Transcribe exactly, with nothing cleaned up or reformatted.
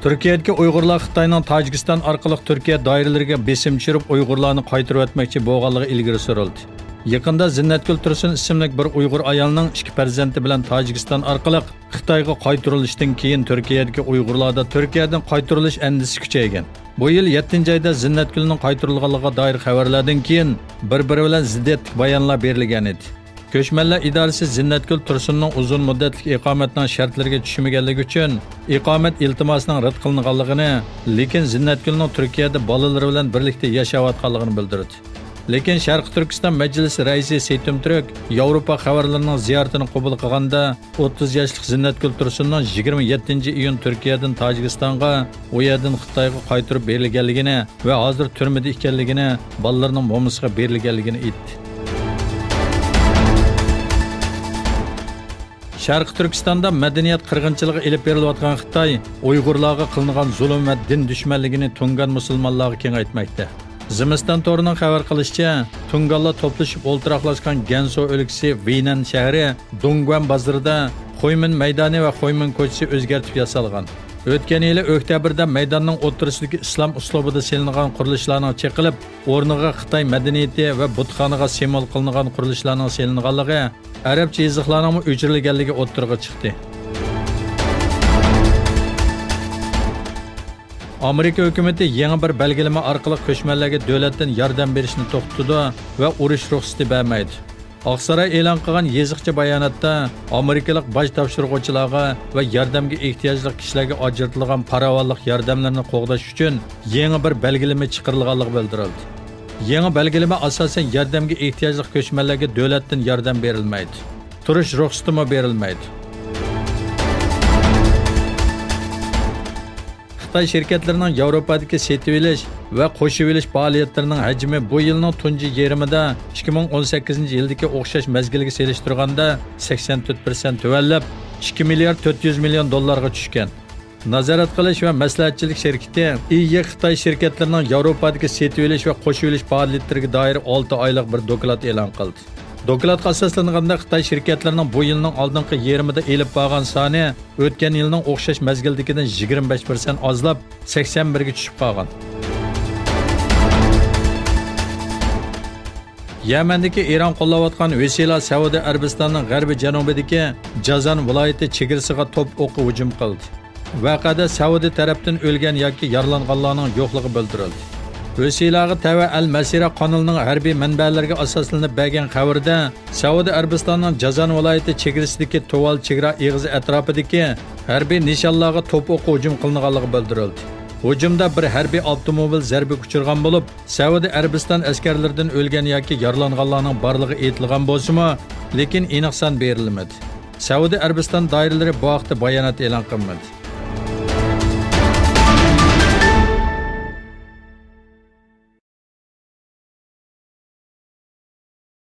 تۈركىيەدىكى ئۇيغۇرلار خىتاينىڭ تاجىكىستان ئارقىلىق تۈركىيە دائىرىلىرىگە بېسىم چۈشۈرۈپ، ئۇيغۇرلارنى قايتۇرۇۋەتمەكچى بولغانلىقى ئىلگىرى سۈرۈلدى. يېقىندا زىننەتگۈل تۇرسۇن ئىسىملىك بىر ئۇيغۇر ئايالنىڭ ئىككى پەرزەنتى بىلەن تاجىكىستان ئارقىلىق خىتايغا قايتۇرۇلۇشتىن كېيىن، تۈركىيەدىكى ئۇيغۇرلاردا تۈركىيەدىن قايتۇرۇلۇش ئەندىشىسى كۈچەيگەن. بۇ يىل يەتتىنچى ئايدا زىننەتگۈلنىڭ قايتۇرۇلغانلىقىغا دائىر خەۋەرلەردىن كېيىن، بىر-بىرى بىلەن زىددىيەتلىك بايانلار بېرىلگەن ئىدى. كۆچمەنلەر ئىدارىسى زىننەتگۈل تۇرسۇننىڭ ئۇزۇن مۇددەتلىك ئىقامەتنىڭ شەرتلىرىگە چۈشمىگەنلىكى ئۈچۈن، ئىقامەت ئىلتىماسىنىڭ رەت قىلىنغانلىقىنى، لېكىن زىننەتگۈلنىڭ تۈركىيەدە بالىلىرى بىلەن بىرلىكتە ياشاۋاتقانلىقىنى بىلدۈردى. لېكىن شەرقىي تۈركىستان مەجلىسى رەئىسى سېيتۇم تۈرك ياۋروپا خەۋەرلىرىنىڭ زىيارىتىنى قوبۇل قىلغاندا، ئوتتۇز ياشلىق زىننەتگۈل تۇرسۇننىڭ يىگىرمە يەتتىنچى ئىيۇن تۈركىيەدىن تاجىكىستانغا، ئۇ يەردىن خىتايغا قايتۇرۇپ بېرىلگەنلىكىنى ۋە ھازىر تۈرمىدە ئىكەنلىكىنى، بالىلىرىنىڭ مومىسىغا بېرىلگەنلىكىنى ئېيتتى. شەرقىي تۈركىستاندا مەدەنىيەت قىرغىنچىلىقى ئېلىپ بېرىلىۋاتقان خىتاي ئۇيغۇرلارغا قىلىنغان زۇلۇم ۋە دىن دۈشمەنلىكىنى تۇڭگان مۇسۇلمانلارغا كېڭەيتمەكتە. زىمىستان تورىنىڭ خەۋەر قىلىشىچە، تۇڭگانلار توپلىشىپ ئولتۇراقلاشقان گەنسۇ ئۆلكىسى ۋېينەن شەھىرى دۇڭگۇەن بازىرىدا خۇيمىن مەيدانى ۋە خۇيمىن كوچىسى ئۆزگەرتىپ ياسالغان. ئۆتكەن يىلى ئۆكتەبىردە مەيداننىڭ ئوتتۇرىسىدىكى ئىسلام ئۇسلۇبىدا سېلىنغان قۇرۇلۇشلارنىڭ چېقىلىپ، ئورنىغا خىتاي مەدەنىيىتى ۋە بۇتخانىغا سىمۋول قىلىنغان قۇرۇلۇشلارنىڭ سېلىنغانلىقى، ئەرەبچە يېزىقلارنىڭمۇ ئۆچۈرۈلگەنلىكى ئوتتۇرىغا چىقتى. ئامېرىكا ھۆكۈمىتى يېڭى بىر بەلگىلىمە ئارقىلىق كۆچمەنلەرگە دۆلەتتىن ياردەم بېرىشنى توختىتىدۇ ۋە ئۇرۇش رۇخسىتى بەرمەيدۇ. ئاقساراي ئېلان قىلغان يېزىقچە باياناتتا، ئامېرىكىلىق باج تاپشۇرغۇچىلارغا ۋە ياردەمگە ئېھتىياجلىق كىشىلەرگە ئاجرىتىلغان پاراۋانلىق ياردەملىرىنى قوغداش ئۈچۈن يېڭى بىر بەلگىلىمە چىقىرىلغانلىقى بىلدۈرۈلدى. يېڭى بەلگىلىمە ئاساسەن ياردەمگە ئېھتىياجلىق كۆچمەنلەرگە دۆلەتتىن ياردەم بېرىلمەيدۇ. تۇرۇش رۇخسىتىمۇ بېرىلمەيدۇ. خىتاي شىركەتلىرىنىڭ ياۋروپادىكى سېتىۋېلىش ۋە قوشۇۋېلىش پائالىيەتلىرىنىڭ ھەجمى بۇ يىلنىڭ تۇنجى يېرىمىدا ئىككى مىڭ ئون سەككىزىنچى يىلدىكى ئوخشاش مەزگىلگە سېلىشتۇرغاندا سەكسەن تۆت پىرسەنت تۆۋەنلەپ، ئىككى مىليارد تۆت يۈز مىليون دوللارغا چۈشكەن. نازارەت قىلىش ۋە مەسلىھەتچىلىك شىركىتى ئىي يې خىتاي شىركەتلىرىنىڭ ياۋروپادىكى سېتىۋېلىش ۋە قوشۇۋېلىش پائالىيەتلىرىگە دائىر ئالتە ئايلىق بىر دوكلات ئېلان قىلدى. دوكلاتقا ئاساسلانغاندا، خىتاي شىركەتلىرىنىڭ بۇ يىلنىڭ ئالدىنقى يېرىمىدا ئېلىپ بارغان سانى ئۆتكەن يىلنىڭ ئوخشاش مەزگىلدىكىدىن يىگىرمە بەش پىرسەنت ئازلاپ، سەكسەن بىرگە چۈشۈپ قالغان. يەمەندىكى ئىران قوللاۋاتقان ھۇسىلار سەئۇدى ئەرەبىستاننىڭ غەربىي جەنۇبىدىكى جازان ۋىلايىتى چېگرىسىغا توپ ئوقى ھۇجۇم قىلدى. ۋەقەدە سەئۇدى تەرەپتىن ئۆلگەن ياكى يارىلانغانلارنىڭ يوقلۇقى بىلدۈرۈلدى. ھۇسىلارغا تەۋە ئەل مەسىرە قانىلىنىڭ ھەربىي مەنبەلىرىگە ئاساسلىنىپ بەرگەن خەۋىرىدە، سەئۇدى ئەرەبىستاننىڭ جازان ۋىلايىتى چېگرىسىدىكى تۇۋال چېگرا ئېغىزى ئەتراپىدىكى ھەربىي نىشانلارغا توپ ئوقى ھۇجۇم قىلىنغانلىقى بىلدۈرۈلدى. ھۇجۇمدا بىر ھەربىي ئاپتوموبىل زەربىگە ئۇچرىغان بولۇپ، سەئۇدى ئەرەبىستان ئەسكەرلىرىدىن ئۆلگەن ياكى يارىلانغانلارنىڭ بارلىقى ئېيتىلغان بولسىمۇ، لېكىن ئېنىق سان بېرىلمىدى. سەئۇدى ئەرەبىستان دائىرىلىرى بۇ ھەقتە بايانات ئېلان قىلمىدى.